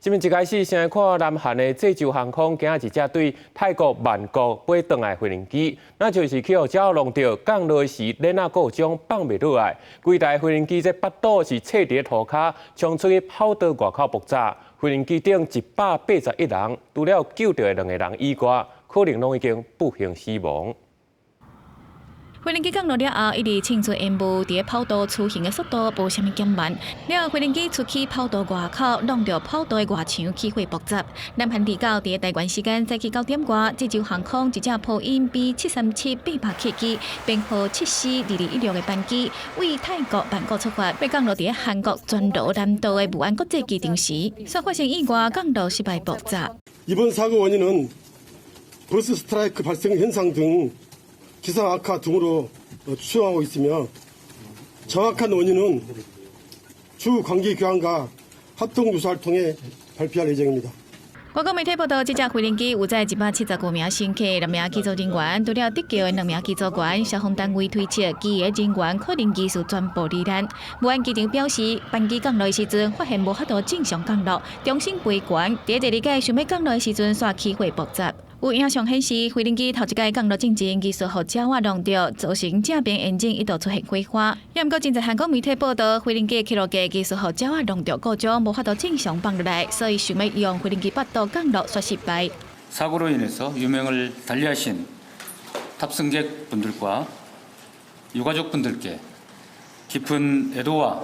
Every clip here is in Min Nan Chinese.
這面一開始先來看南韓的濟州航空，今仔日一隻對泰國曼谷飛轉來的飛行機，那就是去予鳥仔弄著降落時鏈仔故障放袂落來，規台飛行機這腹肚是切佇塗跤，衝出去跑道外口爆炸。飛行機頂181人，除了救著的兩个人以外，可能攏已經不幸死亡。飛行機降落了後，一直衝出煙霧，佇咧跑道出行的速度無啥物減慢。了後，飛行機出去跑道外口，弄著跑道的外牆起火爆炸。南韓地九佇咧台灣時間早起9點外，濟州航空一隻波音 B737-800客機，編號742216的班機，為泰國曼谷出發，欲降落佇咧韓國全羅南道的武安國際機場時，煞發生意外，降落失敗爆炸。 이번 사고 원인은 버스 스트라이크 발생 현상 등 기상 악화 등으로 추정하고 있으며 정확한 원인은 추후 관계기관과 합동 조사를 통해 발표할 예정입니다. 外國媒體報道，這隻飛行機有載175名乘客、六名機組人員，除了得救的兩名機組員，消防單位推測，其餘人員可能疑似全部罹難。武安機場表示，班機降落的時陣發現無法度正常降落，重新飛懸。佇第二擺想欲降落的時陣，煞起火爆炸。有影像顯示，飛行機頭一擺降落進前，疑似予鳥仔弄著，造成正邊引擎一度出現火花。也毋過，真濟韓國媒體報道，飛行機起落架疑似予鳥仔弄著故障，無法度正常放落來，所以想欲用飛行機腹肚降落煞失敗。 사고로 인해서 유명을 달리하신 탑승객분들과 유가족분들께 깊은 애도와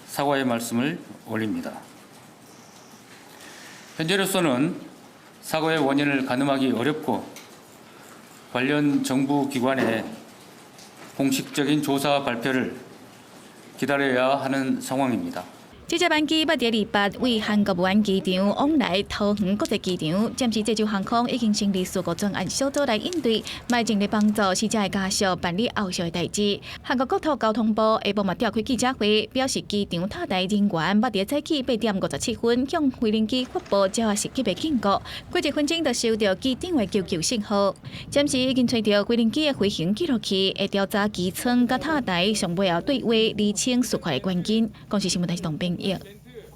사과의 말씀을 올립니다. 현재로서는 사고의 원인을 가늠하기 어렵고 관련 정부 기관의 공식적인 조사 발표를 기다려야 하는 상황입니다. 這隻班機捌佇禮拜為韓國武安機場往來桃園國際機場，暫時濟州航空已經成立事故專案小組來應對，嘛盡力幫助死者的家屬辦理後續的代誌。韓國國土交通部下晡嘛召開記者會，表示機場塔台人員捌佇早起8點57分向飛行機發布鳥仔襲擊的警告，過一分鐘就收到機長的求救信號。暫時已經揣著飛行機的飛行記錄器，會調查機艙佮塔台上尾後對話，釐清事發的原因。公視新聞台是董編譯。